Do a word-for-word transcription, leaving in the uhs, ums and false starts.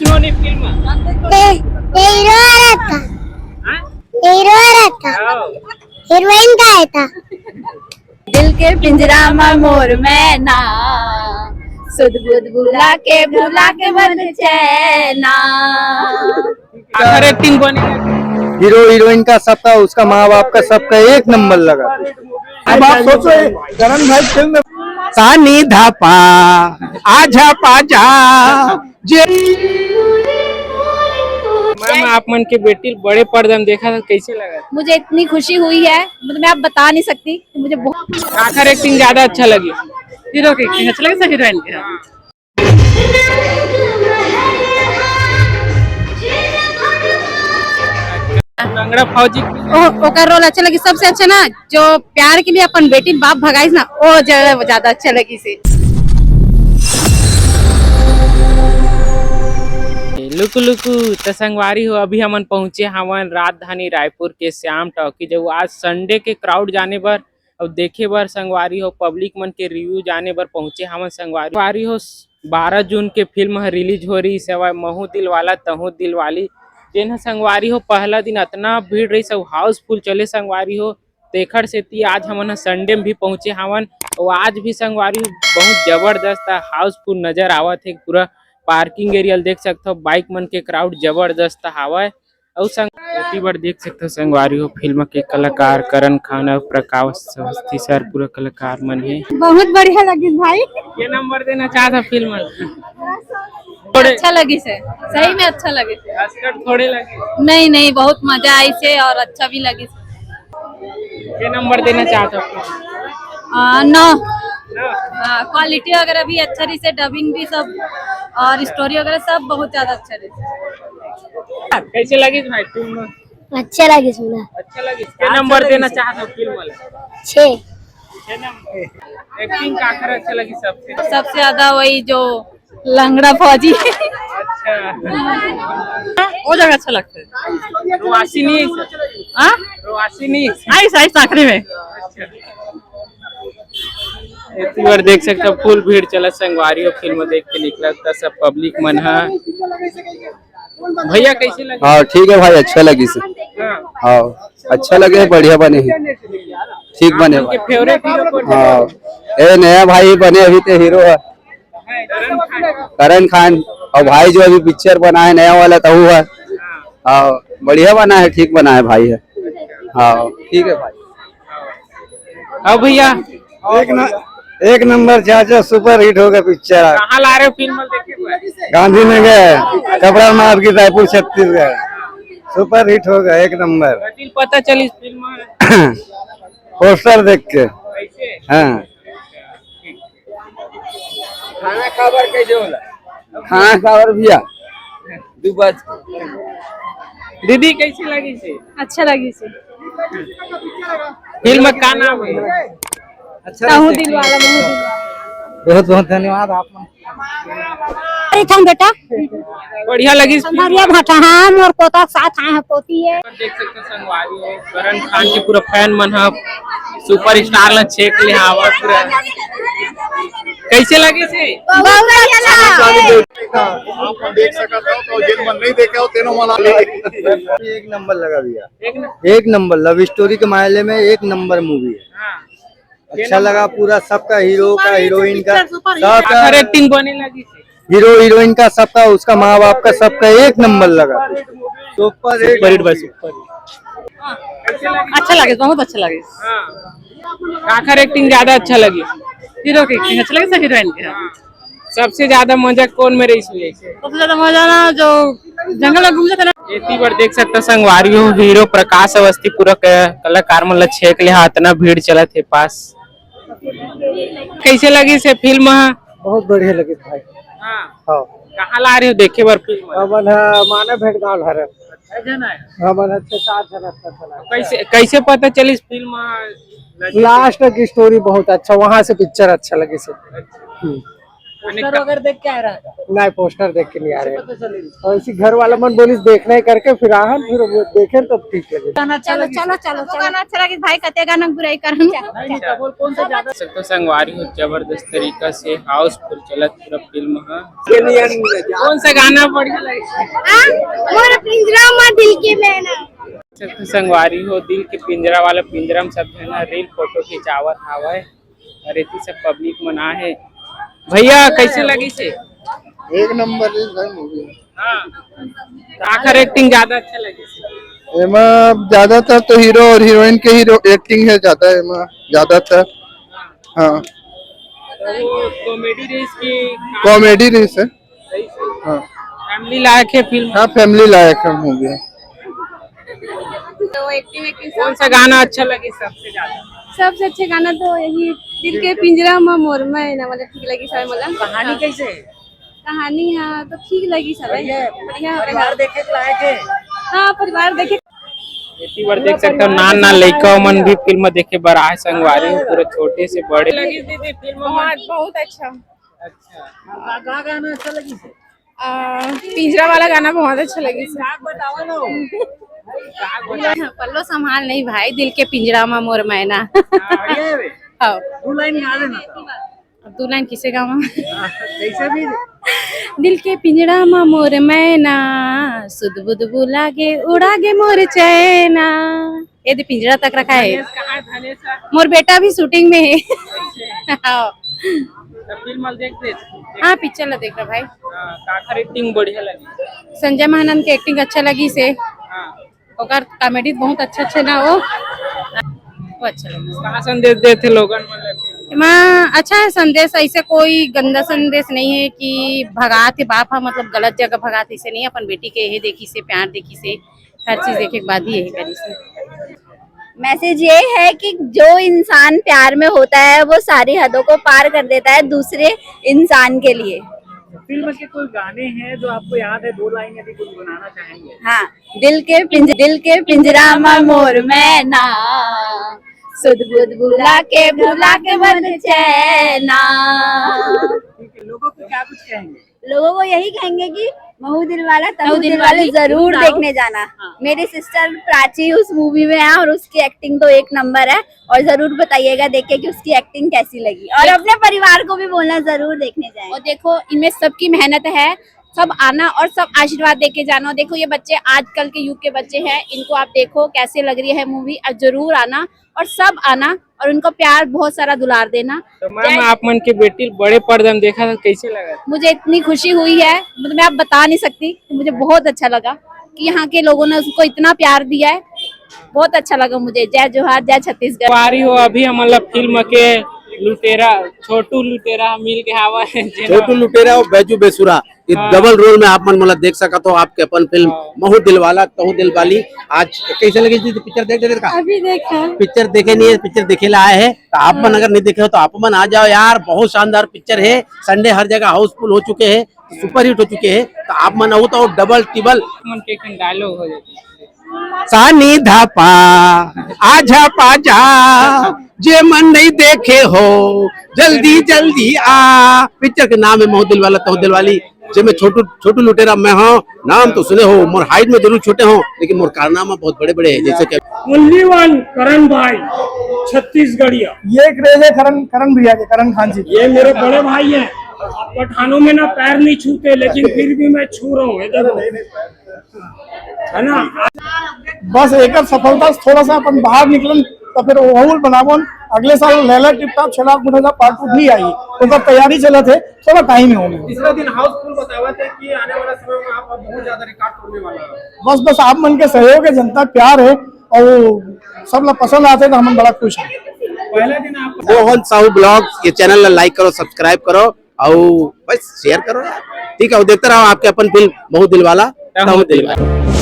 उन्होंने फिल्म। ये, ये हीरो आ रहा था। हाँ? ये हीरो आ रहा था। हाँ। हीरोइन का है था। दिल के पिंजरा में मोर मैना, सुध बुध बुला के, बुला के मन चैना। आखिर एक्टिंग बनी। हीरो हीरोइन का सबका, उसका माँ बाप का, सबका एक नंबर लगा। अब आप सोचो, ये करण भाई फिल्म में सानी धापा, आजा पाजा, जे मैम, आप मन के बेटी बड़े पर्दा में देखा था, कैसे लगा? मुझे इतनी खुशी हुई है, मतलब, मैं आप बता नहीं सकती कि मुझे बहुत आखिर एक्टिंग ज्यादा अच्छा लगी। हीरो की एक्टिंग अच्छा लगे, हीरोइन के? लंगड़ा फौजी। ओ, ओकर रोल अच्छा लगी। सबसे अच्छा ना, जो प्यार के लिए अपन बेटी बाप भगाइस ना, वो ज्यादा, ज्यादा अच्छा लगी से। लुकु लुकु, त संगवारी हो, अभी हमन पहुंचे हवन राजधानी रायपुर के श्याम टॉकीज। अउ आज संडे के क्राउड जाने बर अउ देखे बर संगवारी हो, पब्लिक मन के रिव्यू जाने बर पहुंचे हवन संगवारी। संगवारी हो, बारह जून के फिल्म ह रिलीज हो रहिस हवय, महू दिलवाला तहू दिलवाली, जेन ह संगवारी हो पहला दिन अतना भीड़ रहिस अउ हाउसफुल चले संगवारी हो। तेखर सेती आज हमन ह संडे में भी पहुंचे हावन, अउ आज भी संगवारी हो बहुत जबरदस्त हाउसफुल नजर आवत हे। पूरा पार्किंग एरिया ल देख सकथव, बाइक मन के क्राउड जबरदस्त हावय। अउ संग एती बर देख सकथव संगवारी हो, फिल्म के कलाकार करण खान अउ प्रकाश अवस्थी सर पूरा कलाकार मन हे। बहुत बढ़िया लगिस भाई। के नंबर देना चाहत ह फिल्म ल? थोड़े अच्छा लगिस हे, सही में अच्छा लगिस हे। अस्कर थोड़े लगे। नहीं, नहीं, बहुत मजा आइस हे और अच्छा भी लगिस हे। के नंबर देना चाहत ह? आ, नौ। नौ? हाँ, क्वालिटी वगैरह भी अच्छा रहिस हे, डबिंग भी सब और स्टोरी वगैरह सब बहुत ज्यादा अच्छा रहिस हे। कैसे लगिस भाई फिल्म? अच्छा लगिस पूरा। अच्छा लगिस। के नंबर देना चाहत ह फिल्म वाला? छः। छः नंबर। एक्टिंग काखर अच्छा लगिस सबसे? सबसे ज्यादा वही जो लंगड़ा फौजी। अच्छा। वो जगह अच्छा लगता है। रोवासी नहीं है सर? हाँ? रोवासी नहीं है? आइस, आइस आखिरी में। अच्छा। एती बर देख सकथव, फुल भीड़ चलत संगवारी हो, फिल्म देख के निकलत त सब पब्लिक मन ह। भैया, कैसे लगे? हाँ, ठीक है भाई, अच्छा लगिस हे। हाँ। हाँ, अच्छा लगे हे, बढ़िया बने हे, ठीक बने हे। फेवरेट हीरो कौन? हाँ, ए नया भाई बने अभी ते हीरो हे। करण खान। करण खान। अउ भाई जो अभी पिक्चर बना हे नया वाला, तहू हे। हाँ, बढ़िया बना हे, ठीक बना हे भाई हे। हाँ, ठीक हे भाई। हाँ भैया। एक न, एक नंबर चाचा, सुपर हिट होगा पिक्चर। कहाँ ला रहे हो फिल्म देखे बर? गांधीनगर, कपड़ा market, Raipur, Chhattisgarh. Super hit होगा, एक नंबर। कतिल पता चलिस फिल्म? पोस्टर देख के। कैसे? हाँ। खाना काबर कैसे होला? खाना काबर भैया? दू बात। दीदी, कैसे लगिस हे? अच्छा लगिस हे। फिल्म का नाम है? अच्छा तहु लगिस हे। दिल वाला, महू दिल वाला। बहुत बहुत धन्यवाद आप। अरे थाम बेटा। बढ़िया लगिस। संभरिया भाटा, हाँ, मोर पोता के साथ आए हैं, पोती है। देख सकते हो संगवारी हो, करण खान के पूरा फैन मन ह सुपरस्टार ला छेक ले हावत पूरा। कैसे लगिस हे? बहुत अच्छा। आप देख सकत हो, तो जिन मन नहीं देखे हो, तेनो मन आ एक नंबर लगा भैया। एक न- एक नंबर लव स्टोरी के मामले में एक नंबर मूवी है। हाँ। अच्छा लगा पूरा, सबका, हीरो का, हीरोइन का, सबका। आखिर एक्टिंग बने लगी। हीरो हीरोइन का, सबका, उसका माँ बाप का, सबका एक नंबर लगा। Super hit. सुपर हिट भाई, सुपर हिट। अच्छा लगे, बहुत अच्छा लगे। हाँ। काखर एक्टिंग ज्यादा अच्छा लगी? हीरो के एक्टिंग अच्छा लगे, हीरोइन के? हाँ। सबसे ज्यादा मजा कौन में रही हुई? सबसे ज्यादा मजा ना जो जंगल में घूम जाते ना। एती बर देख सकता संगवारी हो, हीरो प्रकाश अवस्थी पूरा क-, कलाकार मन ला छेक ले हा, इतना भीड़ चलत हे पास। कैसे लगिस हे फिल्म ह? बहुत बढ़िया लगिस भाई। हाँ। हाँ। कहाँ ला रहे हो देखे बर फिल्म? हमन ह मानव भेंट गांव हरन। अच्छा ना है। हमन ह छह सात जन अच्छा चला। कैसे, कैसे पता चलिस फिल्म ह? लास्ट की स्टोरी बहुत अच्छा, वहाँ से पिक्चर अच्छा लगिस हे। अच्छा। हम्म। पोस्टर वगैरह देख के आ रहा है? नहीं, पोस्टर देख के नहीं आ रहे। और इसी घर वाला मन बोलिस देखना है करके, फिर आहन, फिर वो देखें तो ठीक है। गाना अच्छा चलो, लगिस? चलो, चलो, चलो। गाना अच्छा लगिस भाई, कते गाना बुराई करन। नहीं, नहीं, बोल, कौन सा ज्यादा? सब तो संगवारी हो, जबरदस्त तरीका से हाउसफुल चलत पूरा फिल्म ह। कौन सा गाना बढ़िया लगे? हाँ, मोर पिंजरा मा दिल के मैना। सब तो संगवारी हो, दिल के पिंजरा वाला पिंजरा में सब झन रील फोटो खिंचावत हावय। अरे, एती सब पब्लिक मन आ हे। भैया, कैसे लगिस हे? एक नंबर है भाई मूवी। हाँ। काखर एक्टिंग ज्यादा अच्छा लगिस? एमा ज्यादातर तो हीरो और हीरोइन के ही एक्टिंग है ज्यादा, एमा ज्यादातर। हाँ। तो वो कॉमेडी रहिस कि कॉमेडी रहिस है। हाँ। फैमिली लायक है फिल्म? हाँ, फैमिली लायक है मूवी। तो एक्टिंग, एक्टिंग कौन सा गाना अच्छा लगे सबसे ज्यादा? सबसे अच्छे गाना तो यही दिल के पिंजरा मा मोर मैना वाला ठीक लगिस हे मोला। कहानी हाँ। कैसे है? कहानी हाँ तो ठीक लगिस हे भाई। बढ़िया है। बढ़िया है। परिवार देखे के लायक है। हाँ, परिवार देखे। एती बर देख सकथव, नान नान लइका मन भी फिल्म देखे बर आए संगवारी हो, पूरा छोटे से बड़े। लगिस दीदी फिल्म? बहुत, बहुत अच्छा। अच्छा, का, का गाना अच्छा लगिस? आ, पिंजरा वाला गाना बहुत अच्छा लगिस। पल्लो संभाल नहीं भाई, दिल के पिंजरा मा मोर मैना। हाँ। दू लाइन गा देना। अब दू लाइन किसे गावा? हाँ, कैसे भी। दिल के पिंजरा मा मोर मैना, सुध बुध बुला के उड़ा गे मोर चैना। ये दे पिंजरा तक रखा है। मोर बेटा भी शूटिंग में है। हाँ। तो फिल्म देख दे। हाँ, पिक्चर ला देख रहा भाई। हाँ, काखर एक्टिंग बढ़िया लगी। संजय महानंद के एक्टिंग अच्छा लगिस हे। हाँ। ओकर कॉमेडी बहुत अच्छा, अच्छा ना वो, वो अच्छा लगिस। कहाँ संदेश देथे लोगन मन ला? एमा अच्छा है संदेश, ऐसे कोई गंदा संदेश नहीं है कि भगात हे बाप ह, मतलब गलत जगह भगात, ऐसे नहीं है। अपन बेटी के ये देखिस हे, प्यार देखिस हे, हर चीज देखे के बाद ही ये करिस हे। मैसेज ये है कि जो इंसान प्यार में होता है वो सारी हदों को पार कर देता है दूसरे इंसान के लिए। फिल्म के कोई गाने हैं जो आपको याद है, दो लाइन यदि कुछ बनाना चाहेंगे? हाँ, दिल के पिंज दिल के पिंजरा मा मोर मैना, सुध बुध बुला के भुला के मन चैना। ठीक है, लोगों को क्या कुछ कहेंगे? लोगों को यही कहेंगे कि महू दिलवाला तहू दिलवाली जरूर देखने जाना। हाँ। मेरी सिस्टर प्राची उस मूवी में है और उसकी एक्टिंग तो एक नंबर है। और जरूर बताइएगा देख के कि उसकी एक्टिंग कैसी लगी, और अपने परिवार को भी बोलना जरूर देखने जाए। और देखो, इनमें सबकी मेहनत है, सब आना और सब आशीर्वाद देके जाना। देखो, ये बच्चे आजकल के युग के बच्चे हैं, इनको आप देखो कैसे लग रही है मूवी, और जरूर आना और सब आना और उनको प्यार, बहुत सारा दुलार देना। तो मैम, आप मन के बेटी बड़े पर्दा में देखा था, कैसे लगा? मुझे इतनी खुशी हुई है, मतलब मैं आप बता नहीं सकती, मुझे बहुत अच्छा लगा कि यहाँ के लोगों ने उसको इतना प्यार दिया है, बहुत अच्छा लगा मुझे। जय जोहार, जय छत्तीसगढ़। संगवारी हो, अभी हमन ला फिल्म के लुटेरा, छोटू लुटेरा मिल के आवा है, जेला छोटू लुटेरा और बैजू बेसुरा, ये हाँ। डबल रोल में आप मन मोला देख सकत हो, आपके अपन फिल्म हाँ। महू दिलवाला तहू दिलवाली। आज कैसे लगी जी पिक्चर? देख देते का? अभी देखा। पिक्चर देखे नहीं है, पिक्चर देखे ला आए हैं, तो आप मन हाँ। अगर नहीं देखे हो तो आप मन आ जाओ यार, बहुत शानदार पिक्चर है। संडे हर जगह हाउसफुल हो चुके हैं, सुपरहिट हो चुके हैं, तो आप मन आओ तो डबल टिबल। मन के एक डायलॉग हो जाती है। सानी धापा, आझा पाझा, जे मन नहीं देखे हो, जल्दी जल्दी आ। पिक्चर के नाम है महू दिलवाला तहू दिलवाली, जेमे छोटू, छोटू लुटेरा मैं हूँ। नाम तो सुने हो, मोर हाइट में जरूर छोटे हो, लेकिन मोर कारनामा बहुत बड़े बड़े हैं, जैसे कि ओनली वन करण भाई छत्तीसगढ़िया। ये क्रेज है करण, करण भैया के, करण खान जी। ये मेरे बड़े भाई हैं। पठानों में ना पैर नहीं छूते, लेकिन फिर भी मैं छू रहा हूँ। ये देखो, है ना? बस एक सफलता, थोड़ा सा अपन बाहर निकलन तो फिर ओहूल बनावन। अगले साल लैला टिप टॉप छह लाख उठ हजार पार्ट टू भी आई, ओकर तैयारी चलत है, थोड़ा टाइम है ओमे। तीसरा दिन हाउसफुल बतावा थे कि आने वाला समय में आप बहुत ज्यादा रिकॉर्ड तोड़ने वाला है। बस, बस आप मन के सहयोग है, जनता के प्यार है और सब ला पसंद आते तो हमन बड़ा खुश है। पहला दिन आप मोहन साहू ब्लॉग्स ये चैनल ला लाइक करो, सब्सक्राइब करो और बस शेयर करो यार, ठीक है? और देखते रहो आपके अपन फिल्म महू दिलवाला तहू दिलवाली।